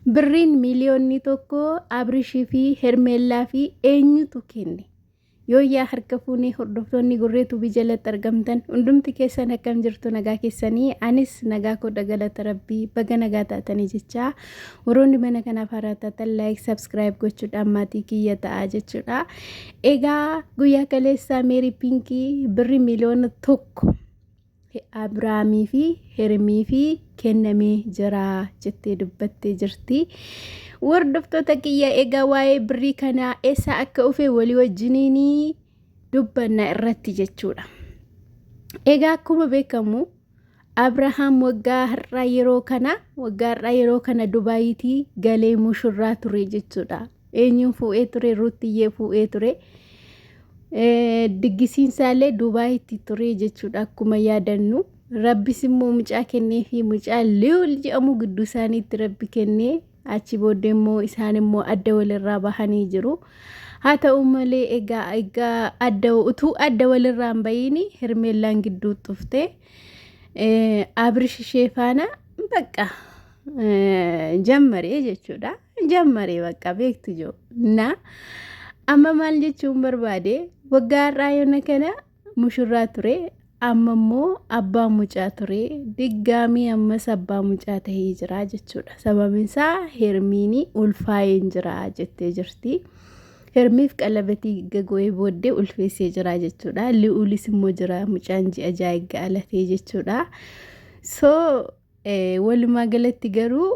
Birriin miiliyoonni 1 Abrishii fi Hermeellaa fi eenyutu kenne? Yooyyaa harka fuunee hordoftoonni Gurree Tuubii jalatti argamtan hundumti keessan akkam jirtu nagaa keessanii anis nagaa koodha galata rabbii baga nagaa taatanii jechaa warroonni mana kanaaf haaraa taatan like subscribe gochuudhaan maatii kiyya ta'aa jechuudha. Egaa guyyaa kaleessaa Meerii Piinkii birri 1,000,000 Abrahaamii fi Hermii fi kennamee jira jettee dubbattee jirti. Hordoftoota kiyya egaa waa'ee birrii kanaa eessa akka dhufe walii wajjiniin dubbanna irratti jechuudha. Egaa akkuma beekamu Abrahaam waggaa har'aa yeroo kana waggaa har'aa yeroo kana Dubaayitii galee mushurraa ture jechuudha. Eenyuun fuudhee ture? Ruuttiyyee fuudhee ture. Diggisiinsaallee Dubaayitti ture jechuudha akkuma yaadannu. Rabbis immoo mucaa kennee fi mucaa Li'uul jedhamu gidduu isaaniitti Rabbi kennee achi booddee immoo isaan immoo adda walirraa bahanii jiru. Haa ta'u malee egaa egaa adda utuu adda walirraa hin bahiin Hermeellaan gidduu dhuftee Abrish ishee faana bakka jammaree jechuudha. Jammaree bakka beektu jiru. Na amma maal jechuun barbaade waggaa har'aa yoona kana mushurraa ture amma immoo abbaa mucaa ture diggaamii ammas abbaa mucaa ta'ee jira jechuudha. Sababni isaa Hermiini ulfaa'een jira jettee jirti. Hermiif qalabatii gago'ee booddee ulfeessee jira jechuudha. Li'uulis immoo jira mucaan ji'a ja'a eegga alatee jechuudha. So Walumaa galatti garuu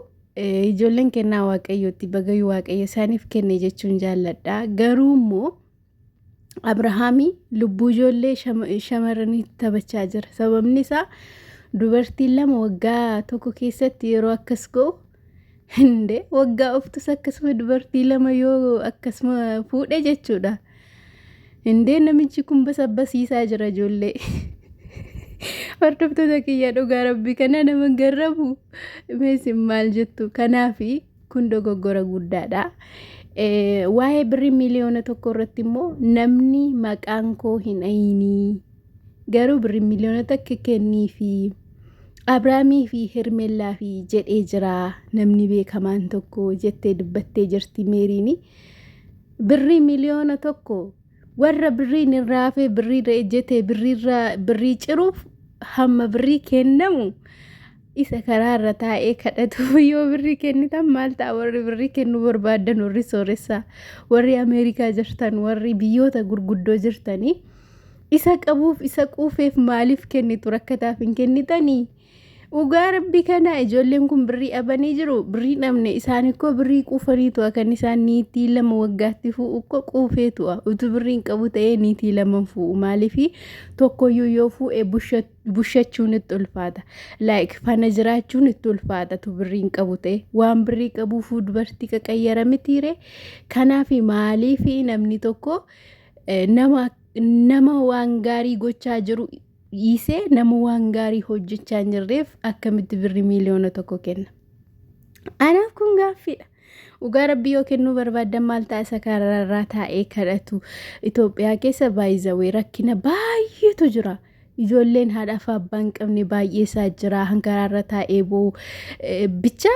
ijoolleen kennaa waaqayyooti bagayu waaqayyo isaaniif kenne jechuun jaalladha. Garuu immoo Abrahaamii lubbuu ijoollee shamarranii taphachaa jira. Sababni isaa dubartiin lama waggaa tokko keessatti yeroo akkas ga'u hinde waggaa oftus akkasuma dubartii lama yoo akkasuma fuudhe jechuudha. Indee namichi kun basabbasiisaa jira ijoollee. Hordoftoota kiyya dhugaa rabbii kana nama garramu. Meesin maal jettu? Kanaafi kun dogoggora guddaadha. Waa'ee birrii 1,000,000 irratti immoo namni maqaan koo hin ayinii. Garuu birrii 1,000,000 kenniifi Abrahaamii fi Hermeellaa fi jedhee jira namni beekamaan tokko jettee dubbattee jirti Meeriini. Birrii 1,000,000 warra birriin irraa hafee birrii irra ejjetee birriirra birrii ciruuf hamma birrii kennamu isa karaa irra taa'ee kadhatuuf yoo birrii kennitan maal ta'a warri birrii kennuu barbaadan warri sooressaa warri Ameerikaa jirtan warri biyyoota gurguddoo jirtanii isa qabuuf isa quufeef maaliif kennitu rakkataaf hin kennitanii? Dhugaa rabbi kana ijoolleen kun birrii dhabanii jiru. Birrii dhabne isaan ikkoo birrii quufanii tu'a kan isaan niitii lama waggaatti fu'u ikkoo quufee tu'a. Utuu birrii hin qabu ta'ee niitii lama hin fu'u. Maaliif tokkoyyuu yoo fu'e bushachuun itti ulfaata. Like fana jiraachuun itti ulfaata tu birrii hin qabu ta'e. Waan birrii qabuufuu dubartii qaqayyara mitiire. Kanaaf maaliif namni tokko nama nama waan gaarii gochaa jiru dhiisee nama waan gaarii hojjechaa hin jirreef akkamitti birri 1,000,000 kenna? Anaaf kun gaaffiidha. Dhugaa rabbii yoo kennuu barbaaddan maal ta'a isa karaarraa taa'ee kadhatu. Itoophiyaa keessa baay'izawee rakkina baay'eetu jira. Ijoolleen haadhaaf abbaa hin qabne baay'ee isaa jira. Han karaarra taa'ee boo'u bicha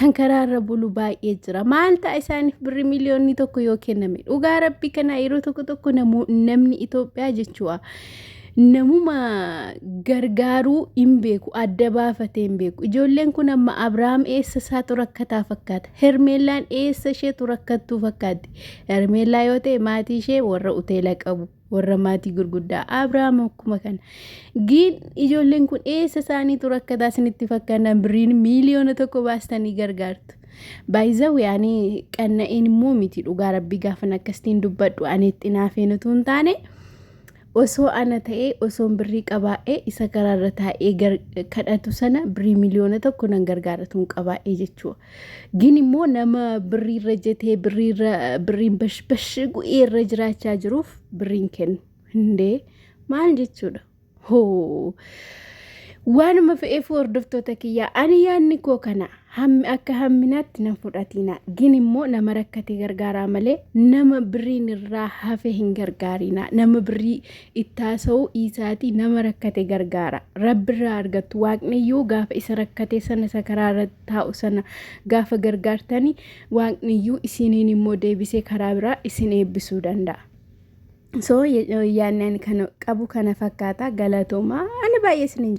kan karaarra bulu baay'ee jira. Maal ta'a isaaniif birri 1,000,000 yoo kenname? Dhugaa rabbi kana yeroo tokko tokko namni Itoophiyaa jechuudha. Namuma gargaaruu hin beeku, adda baafatee hin beeku. Ijoolleen kun amma Abrahaam eessa isaatu rakkataa fakkaata? Hermeellaan eessa isheetu rakkattuu fakkaatti? Hermeellaa yoo ta'e maatii ishee warra uteela qabu. warra maatii gurguddaa Abrahaam akkuma kana. Giin ijoolleen kun eessa isaaniitu rakkataa isinitti fakkaannaan birriin 1,000,000 baastanii gargaartu. Baay'izawwi ani qanna'een immoo miti dhugaa rabbii gaafan akkasitiin dubbadhu ani itti naafeen utuu hin taane osoo ana ta'ee osoon birrii qabaa'ee isa karaarra taa'ee kadhatu sana birrii 1,000,000 nan gargaaratu hin qabaa'ee jechuudha. Gin immoo nama birriirra jetee birriirra birriin bash bash gu'ee irra jiraachaa jiruuf birriin kennu. Hindee maal jechuudha? Hoo! Waanuma fe'eefuu, hordoftoota kiyyaa, ani yaadni koo kana hammi akka hamminaatti nan fudhatina. Gin immoo nama rakkate gargaaraa malee nama birriin irraa hafe hin gargaarina. Nama birrii itti haasa'u dhiisaatii nama rakkate gargaara. Rabbirraa argattu. Waaqniyyuu gaafa isa rakkate sana, isa karaa irra taa'u sana gaafa gargaartani, waaqniyyuu isiniin immoo deebisee karaa biraa isin eebbisuu danda'a. So yaadni ani kana qabu kana fakkaata. Galatoomaa, ani baay'ee isiniin.